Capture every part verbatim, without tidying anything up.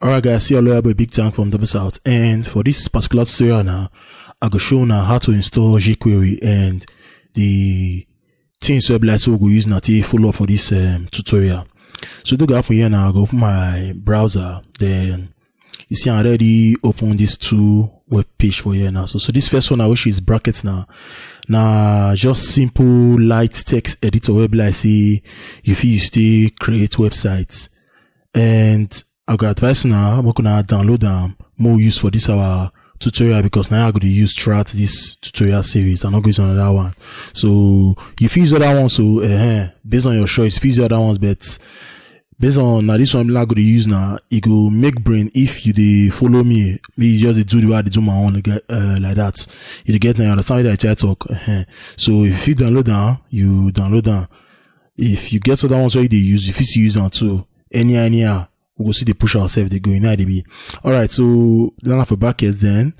Alright guys, see your lawyer boy Big Tank from Double South, and for this particular tutorial now, I go show now how to install jQuery and the things wey be like say we go use now to follow up for this um, tutorial. So to go happen here now, I go open my browser, then you see I already open these two web page for here now. So so this first one now, which is brackets now, now just simple light text editor wey be like say you fit use to create websites. And I go advise now, make una download am, more use for this our tutorial, because now I go dey use throughout this tutorial series. I no go use another one. So you fit use other one. So uh, based on your choice, you fit use other ones, but based on now this one I go dey use now, it go make brain if you dey follow me, me just dey do the way I dey do my own like, uh, like that. You dey get now, you understand what I try talk. Uh-huh. So if you download am, you download am. If you get other ones wey you dey use, you fit still use am too. Anyhow, anyhow, we go see the push ourselves they go in I D B. Alright, so then for brackets then,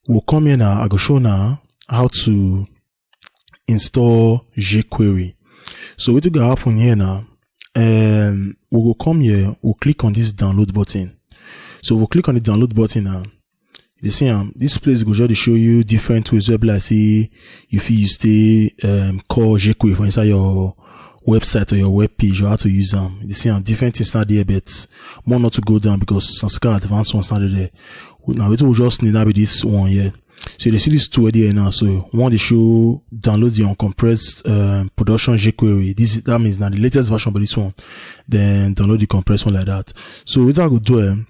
we'll come here now. I go show now how to install jQuery. So what will happen here now? Um, we will come here, we'll click on this download button. So we'll click on the download button now. You see am, this place go just dey show you different ways wey be like say you fit use to um, call jQuery for inside your website or your web page, or how to use am. You see am, different things not there, but more not to go down because some kind advanced ones not there. Now it will just need to be this one here. So you see this two there now. So one dey show download the uncompressed um, production jQuery. This that means now the latest version, but this one, then download the compressed one like that. So what I go do, um,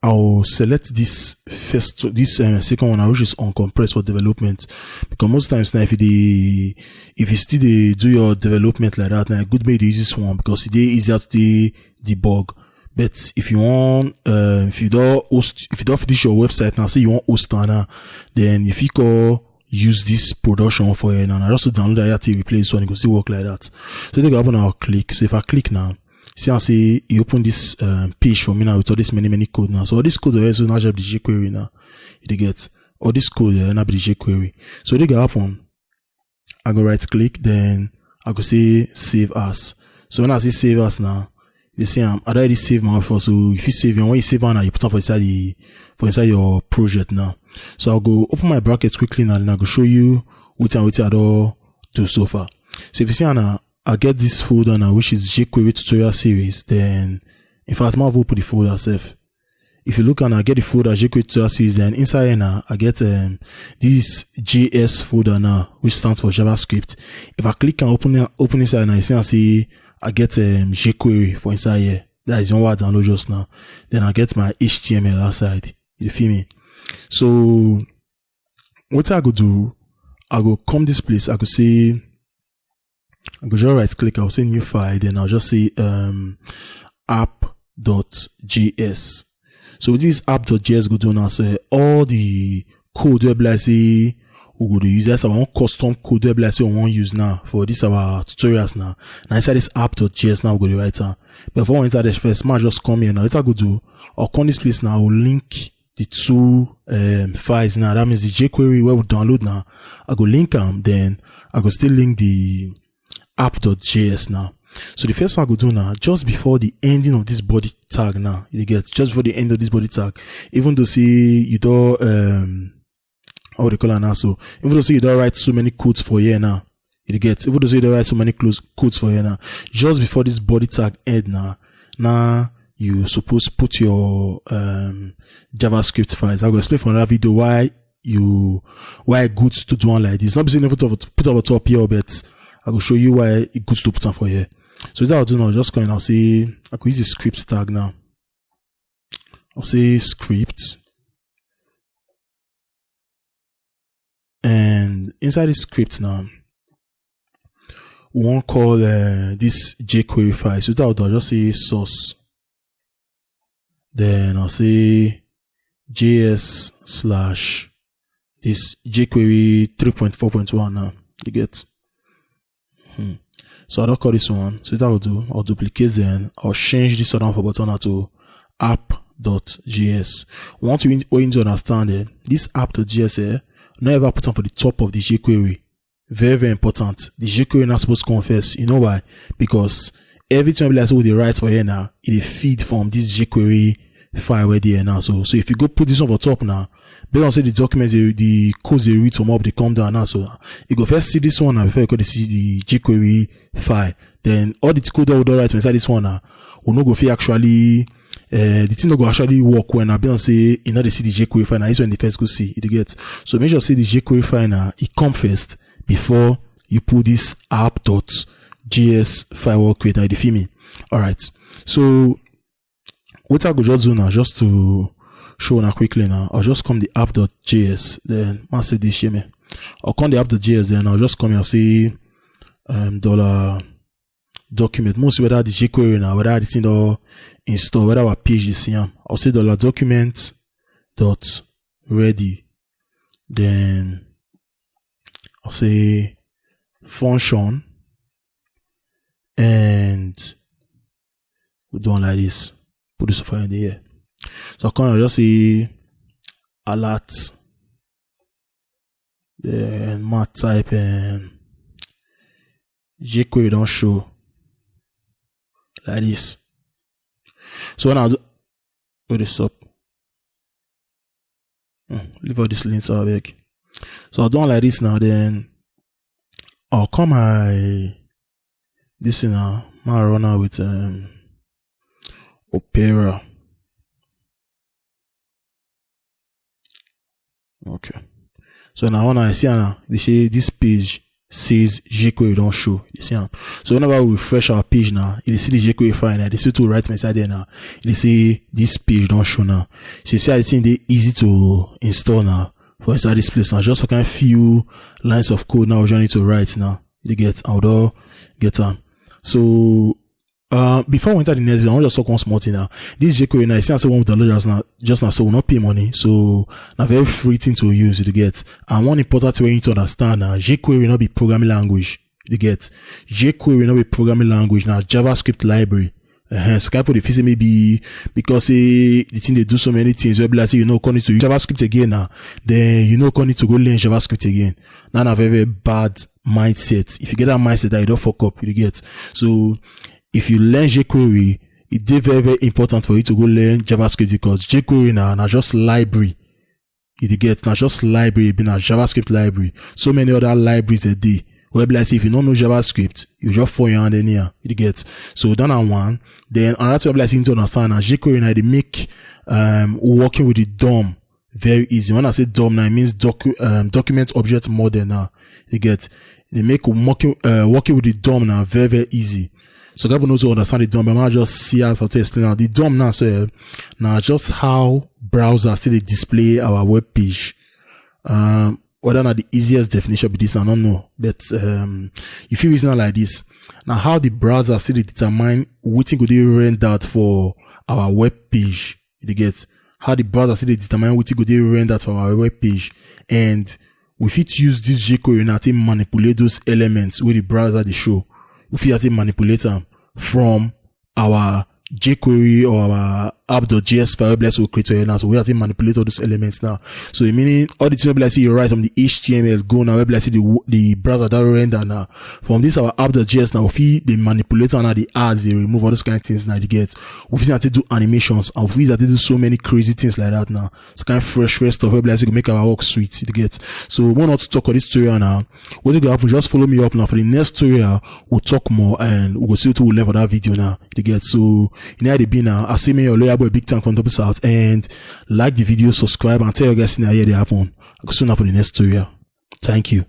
I'll select this first, this uh, second one, which is uncompressed for development. Because most times now, if you dey, if you still dey do your development like that, now good way to use this one because it dey easier to dey debug. But if you want, uh, if you don't host, if you don't finish your website now, say you want host now, then if you call use this production for here now, I also download that to replace one, you go still work like that. So they go happen. I'll click. So if I click now, see I say you open this um, page for me now with all this many many code now. So all this code already so now just the jQuery now. You dey get all this code here now be the jQuery. So they go happen. I go right click, then I go say save as. So when I say save as now, you see I'm I already save my offer. So if you save and when you save now, you put on for inside the for inside your project now. So I'll go open my brackets quickly now, and I go show you what and what I do do so far. So if you see now, I get this folder now, which is jQuery tutorial series. Then, in fact, I'll open the folder itself. If you look and I get the folder jQuery tutorial series, then inside here now, I get um, this J S folder now, which stands for JavaScript. If I click and open it, open inside now, you see I see I get um, jQuery for inside here. That is one I download just now. Then I get my H T M L outside. You feel me? So what I go do, I go come this place, I go say, I go just right click, I'll say new file, then I'll just say um app.js. So this app.js go do now, so all the code wey be like say we go dey use, that's our own custom code wey be like say we wan use now for this our tutorials now. Now inside this app.js now we go dey write am. But before we enter the first, man just come here now. What I go do, I'll come this place now, I'll link the two um, files now. That means the jQuery where we download now. I go link them, then I go still link the app.js now. So the first one I go do now, just before the ending of this body tag now, you get just before the end of this body tag, even though see you don't um how they call it now, so even though see you don't write so many codes for here now, you get even though say they write so many close quotes for here now, just before this body tag end now, now you suppose put your um JavaScript files. I go explain for another video why you why good to do one like this. Not be saying put up put up a top here, but I will show you why it good to put on for here. So that I'll do now, just going, I'll say I could use the script tag now. I'll say script, and inside the script now, we won't call uh, this jQuery file. So that I'll just say source. Then I'll say J S slash this jQuery three point four point one now. You get? Hmm. So I'll call this one. So that I'll do, I'll duplicate then. I'll change this other one for button to app.js. Once you, you need to understand it, this app.js eh, not ever put on for the top of the jQuery. Very, very important. The jQuery not supposed to come first. You know why? Because everything like so they write for here now, it is feed from this jQuery file wey dey here now. So, so if you go put this one for top now, based on say the documents, the, the codes they read from up, they come down now. So you go first see this one now before you go to see the jQuery file. Then all the code that we don write inside this one now, we no go fit actually, uh, the thing no go actually work when I be on say you know they see the jQuery file. Now this when the first go see it get. So make sure say the jQuery file now it come first before you put this app.js file work with now the feel me. All right. So what I go just do now, just to show now quickly now, I'll just come the app.js, then ma say this shame. I'll come the app.js, then I'll just come here, see um dollar document. Most whether the jQuery now, whether the thing or install, whether our page is here. I'll say dollar document dot ready. Then I'll say function and we do one like this. Put this file in the air. So I come just say alert. Then ma type and jQuery don't show like this. So when I do, what is up? Hmm, leave all these links out back. So I'll do one like this now. Then I'll come my this thing now. Ma run out with um Opera. Okay. So now when I see now, they say this page says jQuery don't show. You see am? So whenever we refresh our page now, you see the jQuery file now. They see to right inside there now. They say this page don't show now. So you see, I think they easy to install now for inside this place now. Just a kind few lines of code now we just need to write now. You get, I would all get them. So uh, before we enter the next video, I want to just talk one small thing now. This jQuery now, I see I say one with the dollars now, just now, so we not pay money. So now very free thing to use to get. And one important thing we need to understand now, jQuery not be programming language. You get jQuery not be programming language now, JavaScript library. Uh, Skype the feel say maybe because say the thing they do so many things, where be like say you know connect to JavaScript again now, then you know connect to go learn JavaScript again. Now na very, very bad mindset. If you get that mindset that you don't fuck up, you get. So if you learn jQuery, it dey very, very important for you to go learn JavaScript because jQuery now na just library. You dey get, na just library, be na JavaScript library. So many other libraries that dey. Where be like say if you don't know JavaScript, you just fall your hand anyhow. You dey get. So that na one. Then another thing where be like say you need to understand na jQuery now they make um working with the DOM very easy. When I say DOM now, it means docu- um, document object model now. You get, they make working uh, working with the DOM now very, very easy. So people know to understand the DOM, but I just see as I to explain now. The DOM now, so uh, now just how browsers still dey display our web page. Um, whether not the easiest definition be this, I don't know. But um, if you reason like this, now how the browser still dey determine wetin go dey rendered for our web page. You dey get, how the browser still dey determine wetin go dey rendered for our web page, and we fit use this jQuery now to manipulate those elements wey the browser dey show. We fit take manipulate am from our jQuery or our app.js file wey be like say we create for here now. So we have to manipulate all those elements now. So it meaning all the thing wey be like say you write from the H T M L go now, wey be like say the, the browser that render now. From this our app.js now, we fit dey manipulate and the ads they remove all those kind of things now you get. We fit to do animations and we fit to do so many crazy things like that now. It's kind of fresh, fresh stuff. Wey be like say go make our work sweet. You get. So we want to talk on this tutorial now. What is gonna happen? Just follow me up now for the next tutorial. We'll talk more and we'll see what we learn for that video now. You get. So you know how they be now. I see me your lawyer boy Big Time from Double South and like the video, subscribe and tell your guys in the year they happen. I'll see you now for the next tutorial. Thank you.